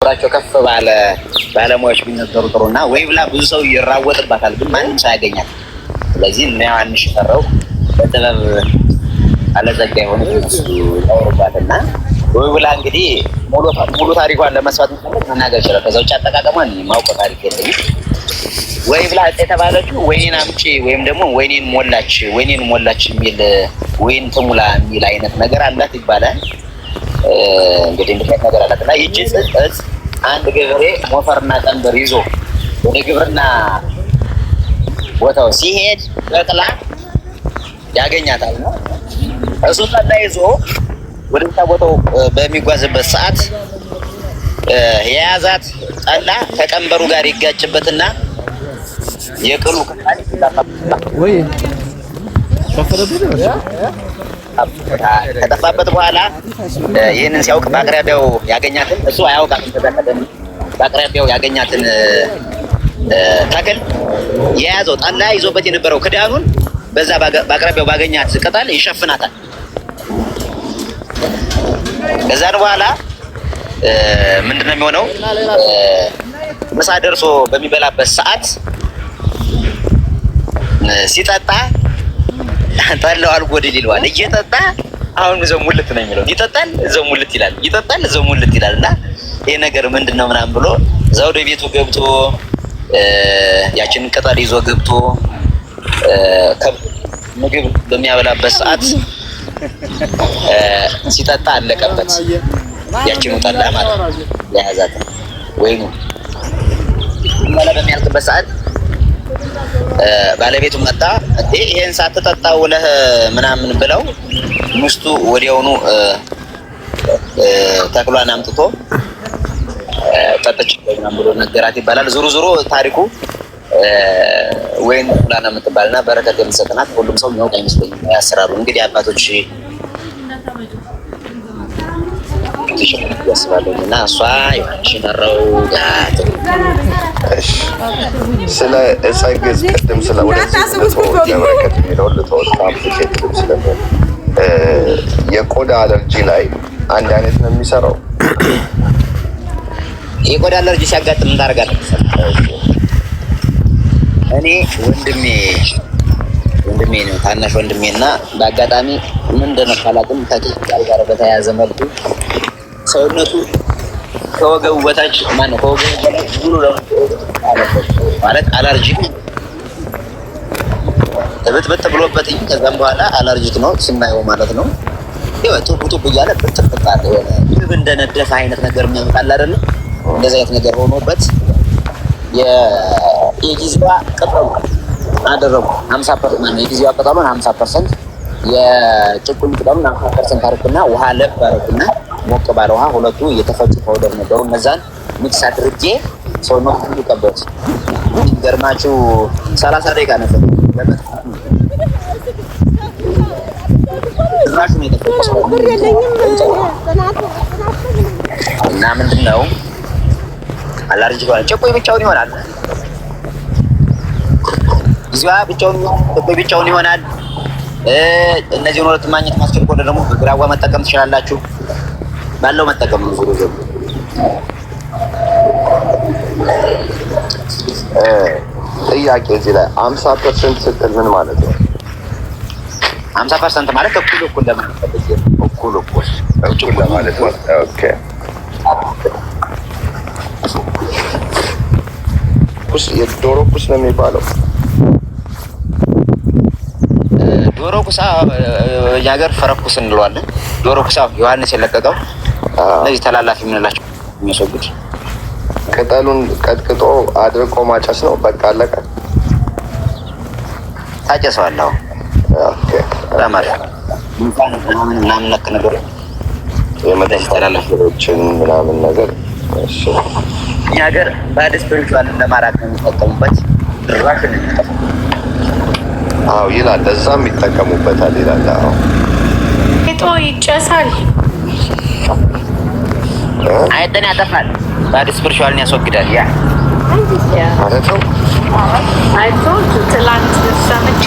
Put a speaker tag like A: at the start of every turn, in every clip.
A: ቁጥራቸው ከፍ ባለ ባለሙያዎች ቢነገሩ ጥሩ እና ወይ ብላ ብዙ ሰው ይራወጥባታል፣ ግን ማንም ሰው ያገኛል። ስለዚህ እነ ዮሐንስ ሽፈራው በጥበብ አለጸጋ የሆኑት እነሱ ያወሩባት እና ወይ ብላ እንግዲህ ሙሉ ታሪኳን ለመስፋት መፈለግ መናገር ይችላል። ከዛ ውጭ አጠቃቀሟን የማውቀው ታሪክ የለኝም። ወይ ብላ እጽ የተባለችው ወይኔን አምጪ ወይም ደግሞ ወይኔን ሞላች፣ ወይኔን ሞላች የሚል፣ ወይን ትሙላ የሚል አይነት ነገር አላት ይባላል። እንግዲህ እንዲህ አይነት ነገር አላት እና ይቺ እጽ አንድ ገበሬ ሞፈርና ቀንበር ይዞ ወደ ግብርና ቦታው ሲሄድ በቅላ ያገኛታል ነው። እሱ ጠላ ይዞ ወደ ቦታው በሚጓዝበት ሰዓት የያዛት ጠላ ከቀንበሩ ጋር ይጋጭበትና የቅሉ
B: ወይ
A: ከጠፋበት በኋላ ይህንን ሲያውቅ በአቅራቢያው ያገኛትን፣ እሱ አያውቃትም። ከዛ ቀደም በአቅራቢያው ያገኛትን ተክል የያዘው ጠላ ይዞበት የነበረው ክዳኑን በዛ በአቅራቢያው ባገኛት ቅጠል ይሸፍናታል። ከዛን በኋላ ምንድነው የሚሆነው? ምሳ ደርሶ በሚበላበት ሰዓት ሲጠጣ ጠላው አልጎድል ይለዋል። እየጠጣ አሁን እዛው ሙልት ነው የሚለው። ይጠጣል፣ እዛው ሙልት ይላል። ይጠጣል፣ እዛው ሙልት ይላል። እና ይሄ ነገር ምንድን ነው ምናምን ብሎ እዛው ወደ ቤቱ ገብቶ ያችንን ቅጠል ይዞ ገብቶ ምግብ በሚያበላበት ሰዓት ሲጠጣ አለቀበት። ያችኑ ጠላ ማለት ነው የያዛት ወይኑ በሚያልቅበት ሰዓት ባለቤቱ መጣ። እንዴ፣ ይሄን ሳትጠጣ ውለህ ምናምን ብለው ሚስቱ ወዲያውኑ ተክሏን አምጥቶ ጠጥቼ ምናምን ብሎ ነገራት ይባላል። ዞሮ ዞሮ ታሪኩ ወይን ሙላና የምትባልና በረከት የምትሰጥናት ሁሉም ሰው የሚያውቅ አይመስለኝም። ያሰራሩ እንግዲህ አባቶች ያስባለሁ እና እሷ ዮሐንስ ሽፈራው ጋር
C: እሺ፣ ስለ ዕፀ ግዕዝ ቅድም ስለ ወደዚህ ለበረከት የሚለውን ልተወው፣ complicated ም ስለሚሆን፣ የቆዳ አለርጂ ላይ አንድ አይነት ነው የሚሰራው?
A: የቆዳ አለርጂ ሲያጋጥም ምን ታደርጋለህ? እኔ ወንድሜ ነው፣ ታናሽ ወንድሜ፣ እና በአጋጣሚ ምን እንደነካ አላውቅም፣ ከኬሚካል ጋር በተያያዘ መልኩ ሰውነቱ ከወገቡ በታች፣ ማነው፣ ከወገቡ በላይ ሙሉ ለሙሉ ማለት allergic ብጥብጥ ብሎበት፣ ከዛም በኋላ allergic ነው ስናየው ማለት ነው። ይኸው ጡብ ጡብ እያለ ብጥብጥ አለ፣ የሆነ ንብ እንደነደፈ አይነት ነገር የሚያመጣል አይደለ? እንደዚህ አይነት ነገር ሆኖበት የጊዜዋ ቅጠሉ አደረጉ 50%፣ ማነው፣ የጊዜዋ ቅጠሉን 50%፣ የጭቁኝ ቅጠሉን 50% አደረኩና ውሃ ለብ አደረኩና ሞቅ ባለ ውሃ ሁለቱ የተፈጩ powder ነበሩ። እነዛን mix አድርጌ ሰውነቱ ሁሉ ቀባሁት። ገርማችሁ 30 ደቂቃ ነበር ለመጥፋት። ድራሹ ነው የጠፋው። እና ምንድን ነው አለርጂ ሆነ ጭቁኝ ብቻውን ይሆናል። ጊዜዋ ብቻውን፣ ጭቁኝ ብቻውን ይሆናል። እነዚህን ሁለት ማግኘት ማስችል ከሆነ ደግሞ በግራዋ መጠቀም ትችላላችሁ። ባለው መጠቀም ነው ዞሮ ዞሮ።
C: ጥያቄ እዚህ ላይ 50% ስትል ምን ማለት ነው?
A: 50% ማለት እኩል እኩል ለማለት ፈልጌ ነው።
C: እኩል እኩል እኩል ለማለት ነው። Okay። ኩስ፣ የዶሮ ኩስ ነው የሚባለው።
A: ዶሮ ኩሳ እኛ ሀገር ፈረኩስ እንለዋለን። ዶሮ ኩሳ ዮሐንስ የለቀቀው እነዚህ ተላላፊ የምንላቸው የሚያስወግድ።
C: ቅጠሉን ቀጥቅጦ አድርቆ ማጨስ ነው። በቃ አለቀ።
A: ታጨሰዋለሁ።
C: Okay።
A: በጣም አሪፍ ጉንፋን ምናምን ምናምን ነክ ነገር
C: የመጠጥ ነገሮችን ምናምን ነገር፣ እሺ።
A: እኛ ሀገር bad spiritual ን ለማራቅ ነው የሚጠቀሙበት። ድራሽ ነው የሚጠፋው።
C: አዎ ይላል፣ ለዛም ይጠቀሙበታል ይላል። አዎ።
D: ጦ ይጨሳል።
A: አይጥን ያጠፋል። Bad spiritual ን ያስወግዳል። Yeah.
C: ማለት ነው።
D: አይቶ ትላንት ሰምቼ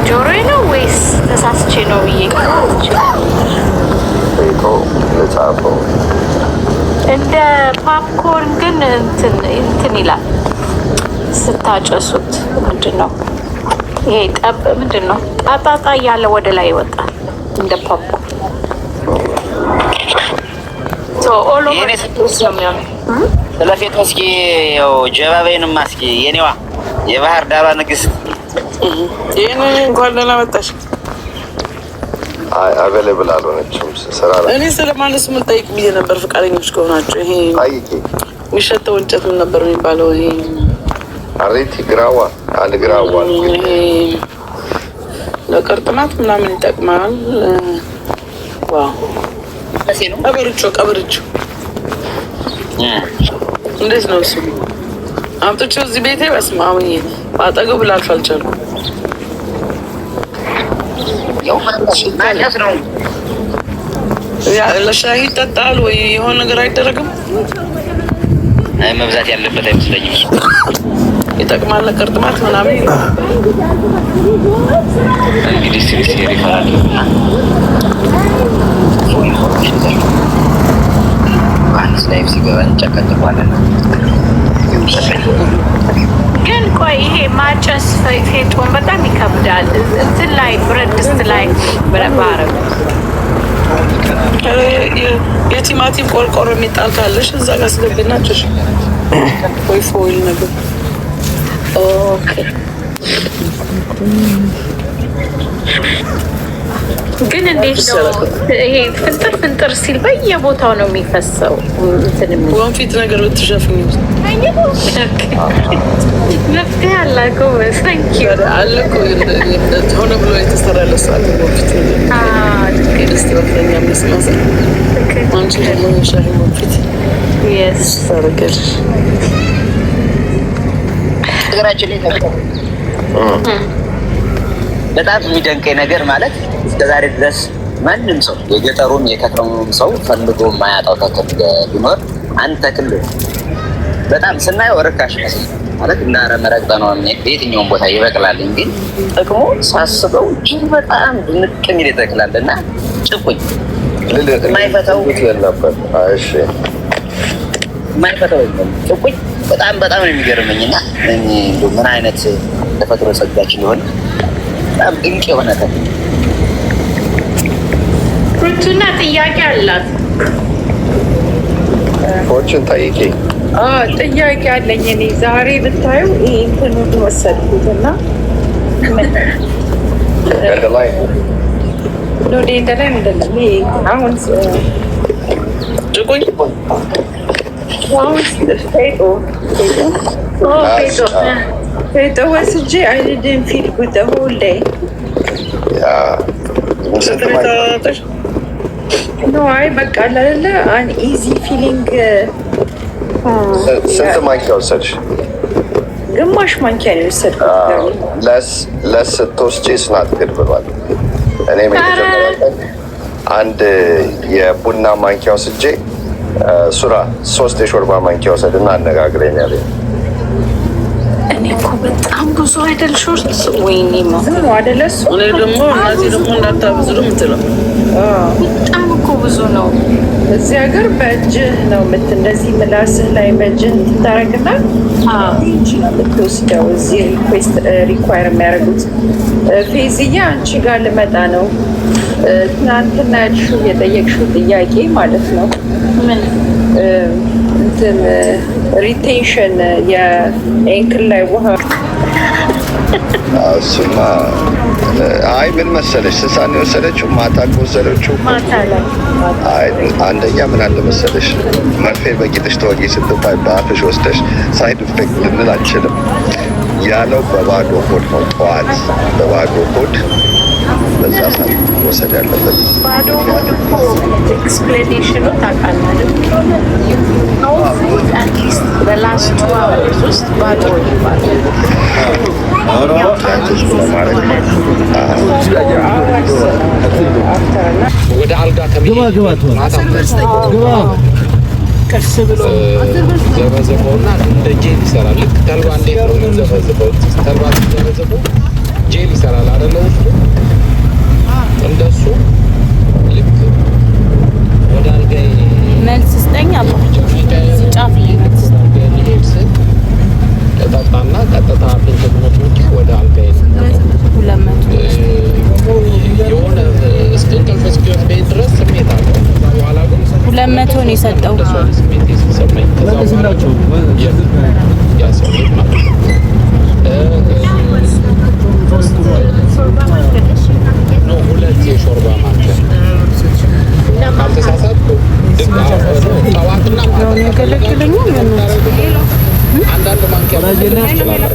D: ጆሮዬ ነው ወይስ ተሳስቼ ነው ብዬ
C: ጤጦ ልጻፈው።
D: እንደ popcorn ግን እንትን እንትን ይላል ስታጨሱት። ምንድን ነው ይሄ? ጠብ ምንድን ነው ጣጣጣ እያለ ወደ ላይ ይወጣል እንደ popcorn። All over ነው የሚሆነው።
A: ስለ ፌጦ እስኪ ያው ጀባበይንማ እስኪ የኔዋ የባህር ዳሯ ንግስት።
E: ይህንን እንኳን ደህና መጣሽ።
C: አይ፣ available አልሆነችም፣ ስራ ላይ።
E: እኔ ስለማነሱ ምን ጠይቅ ብዬ ነበር፣ ፈቃደኞች ከሆናቸው። ይሄ
C: ጠይቂ።
E: የሚሸተው እንጨት ምን ነበር የሚባለው? ይሄ
C: አሪቲ ግራዋ፣ አንድ ግራዋ።
E: ይሄ ለቅርጥማት ምናምን ይጠቅማል። Wow፣ ቀበርቾ፣ ቀበርቾ እንዴት ነው እሱ? አምጥቼው እዚህ ቤቴ፣ በስመ አብ፣ በአጠገቡ ላልፍ አልቻልኩም።
A: ማጨስ ነው።
E: ለሻሂ ይጠጣል ወይ የሆነ ነገር አይደረግም?
A: አይ፣ መብዛት ያለበት አይመስለኝም።
E: ይጠቅማል ለቅርጥማት ምናምን።
A: እንግዲህ እስኪ refer አድርጉና information ዮሐንስ live ሲገባ እንጨቀጭቋለን።
D: ግን ቆይ፣ ይሄ ማጨስ ፌጦን በጣም ይከብዳል። እንትን ላይ፣ ብረት ድስት ላይ ባረጉ።
E: የቲማቲም ቆርቆሮ የሚጣል ካለሽ እዛ ጋር አስገቢና ጭሽ ወይ foil ነገር።
D: Okay። ግን እንዴት ነው ይሄ ፍንጥር ፍንጥር ሲል በየቦታው ነው የሚፈሰው? እንትን የሚል
E: ወንፊት ነገር ብትሸፍኝ።
D: መፍትሄ አለ ጎበዝ። Thank you.
E: አለ እኮ፣ ሆነ ብሎ የተሰራ ለሱ አለ ወንፊት ነገር፣ ድስት መክደኛ የሚመስል። አንቺ ደግሞ የሻሂ ወንፊት ታደርጊያለሽ።
A: ነገራችን ላይ በጣም የሚደንቀኝ ነገር ማለት እስከዛሬ ድረስ ማንም ሰው፣ የገጠሩም የከተማውም ሰው ፈልጎ የማያጣው ተክል ቢኖር አንድ ተክል በጣም ስናየው ርካሽ ይመስላል። ማለት እንደ አረም ረግጠ ነው በየትኛውም ቦታ ይበቅላል። ግን ጥቅሙ ሳስበው እጅግ በጣም ድንቅ የሚል ይተክላል እና ጭቁኝ የማይፈታው
C: ነበር። እሺ።
A: የማይፈታው የለም። ጭቁኝ በጣም በጣም ነው የሚገርመኝ እና እንደው ምን አይነት ተፈጥሮ ጸጋችን ሊሆን በጣም ድንቅ የሆነ ተክል።
D: ሩቱና ጥያቄ አላት።
C: ፎርቹን ጠይቂ።
F: ጥያቄ አለኝ። እኔ ዛሬ ብታዩ ይሄ እንትኑን ወሰድኩት እና
C: ላይ
F: No፣ dandelion አይደለም። ይሄ አሁን
E: ጭቁኝ።
F: አሁን ፌጦ
D: ፌጦ።
F: ፌጦ ወስጄ I didn't feel good the whole day.
C: ስንት ማይ
F: No፣ አይ በቃ አለ አይደለ uneasy feeling።
C: ስንት ማንኪያ ወሰድሽ?
F: ግማሽ ማንኪያ ነው የወሰድኩት።
C: Less ስትወስጂ it's not good ብሏል። እኔም የመጀመሪያ ቀን አንድ የቡና ማንኪያ ወስጄ ሱራ ሶስት የሾርባ ማንኪያ ወሰድና አነጋግረኝ ያለኝ።
D: እኔ እኮ በጣም ብዙ አይደል ሾርት፣ ወይኔ።
F: ብዙ ነው አይደለ እሱ?
E: እኔ ደግሞ እናቴ ደግሞ እንዳታብዙ ነው የምትለው።
D: በጣም እኮ ብዙ ነው።
F: እዚህ ሀገር በእጅህ ነው እንደዚህ ምላስህ ላይ በእጅህ ታረግና እንጂ ነው የምትወስደው። እዚህ request require የሚያደርጉት። ፌዝዬ፣ አንቺ ጋር ልመጣ ነው። ትናንትና ያልሽው የጠየቅሽው ጥያቄ ማለት ነው።
D: ምን?
F: እንትን retention የ ankle ላይ ውሃ
C: እሱማ አይ፣ ምን መሰለሽ፣ ስሳን የወሰደችው ማታ ከወሰደችው
D: ማታ ላይ።
C: አይ፣ አንደኛ ምን አለ መሰለሽ፣ መርፌ በቂጥሽ ተወጊ ስትባይ በአፍሽ ወስደሽ side effect ልንል አንችልም። ያለው በባዶ ሆድ ነው። ጠዋት በባዶ ሆድ በዛ ሰዓት መወሰድ ያለበት።
D: ባዶ ሆድ እኮ explanation ኑ ታውቃለህ አይደል? At least በ last 2 hours ውስጥ ባዶ ሆድ ይባላል።
C: ለማድረግ ነው።
B: ወደ አልጋ
G: ግባ ግባ
B: ማታ
G: ግባ ቀስ ብሎ።
B: ዘበዘበውና እንደ ጄል ይሰራል። ልክ ተልባ እንዴት ነው የምንዘበዝበው? ተልባ ሲዘበዝበው ጄል ይሰራል አይደለ? ውስጡ እንደሱ ልክ ወደ አልጋዬ
D: መልስ ስጠኝ አባ።
H: 200 ነው የሰጠው።
B: እንደሱ አይነት ስሜት ሲሰማኝ ከዛ በኋላ ያ ስሜት ማለት ነው no፣ 2 የሾርባ ማንኪያ ካልተሳሳትኩ ጠዋትና ማታ።
H: ያገለግለኛል።
B: አንዳንድ ማንኪያ መውሰድ ትችላላችሁ።